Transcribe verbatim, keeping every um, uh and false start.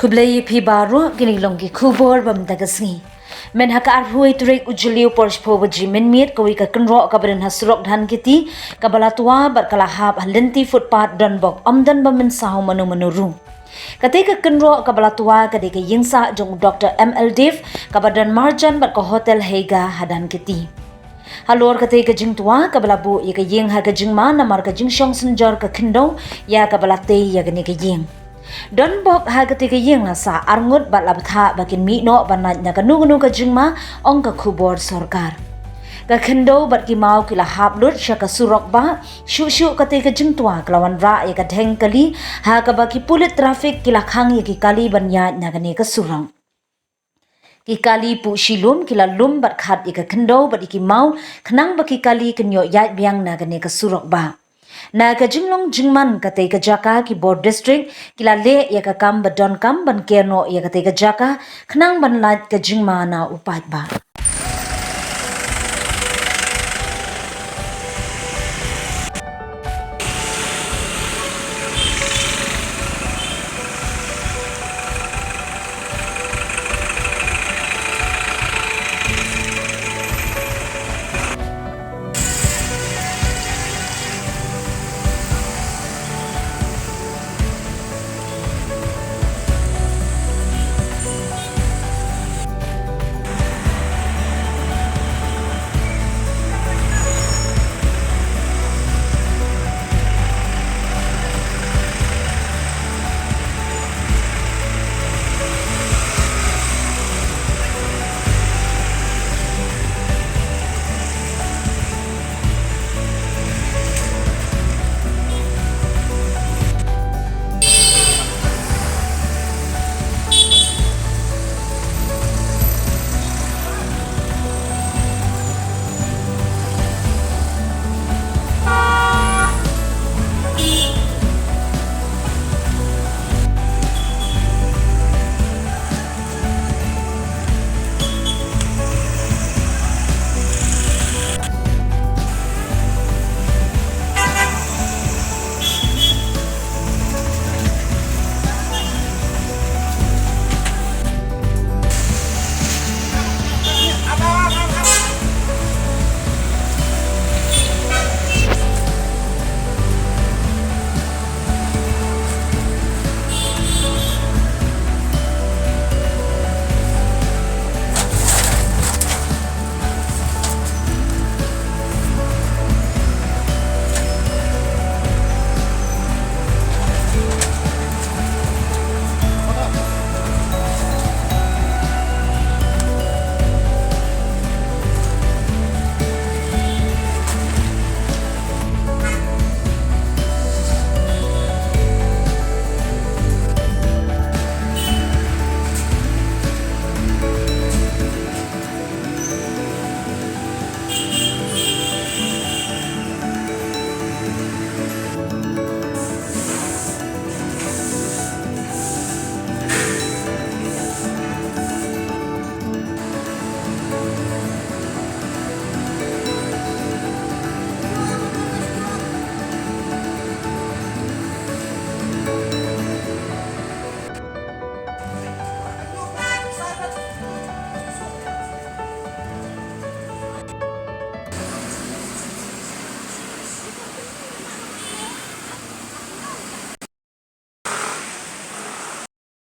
Khublei ïa phi baroh, kine ki long ki khubor ba mynta ka sngi. Mynha ka arphew tarik u Jylliew por shiphew baje mynmiet, kawei ka kynroh kaba don ha surok Dhankheti kaba la twa bad ka la hap ha lynti footpath Donbok, ym don ba mynsaw mano mano ruh. Katei ka kynroh kaba la twa ka dei ka ïing sah jong u Doctor M L Dev kaba don marjan bad ka Hotel Heiga ha Dhankheti. Halor katei ka jingtwa kaba la buh ïa ka ïing ha ka jingma namar ka jingshong synjor ka khyndew ïa kaba la tei ïa kane ka ïing. Donbok, ha katei ka ïing la sah arngut bad la bthah ba kin mih noh ban lait na kano kano ka jingma, ong ka khubor sorkar. Ka khyndew bad ki maw ki la hap lut sha ka surok bah, shuh shuh katei ka jingtwa ka la wanrah ïa ka dheng kali, ha kaba ki pulit traffic ki la khang ïa ki kali ban ïaid na kane ka surok. Ki kali puh shilum ki la lum bad khat ïa ka khyndew bad ïa ki maw, khnang ba ki kali kin ïoh ïaid biang na kane ka surok bah. Na ka jinglong jingman katei ka jaka, ki bor district ki la leh ïa ka kam ba donkam ban ker noh ïa katei ka jaka, khnang ban lait ka jingma na u paidbah.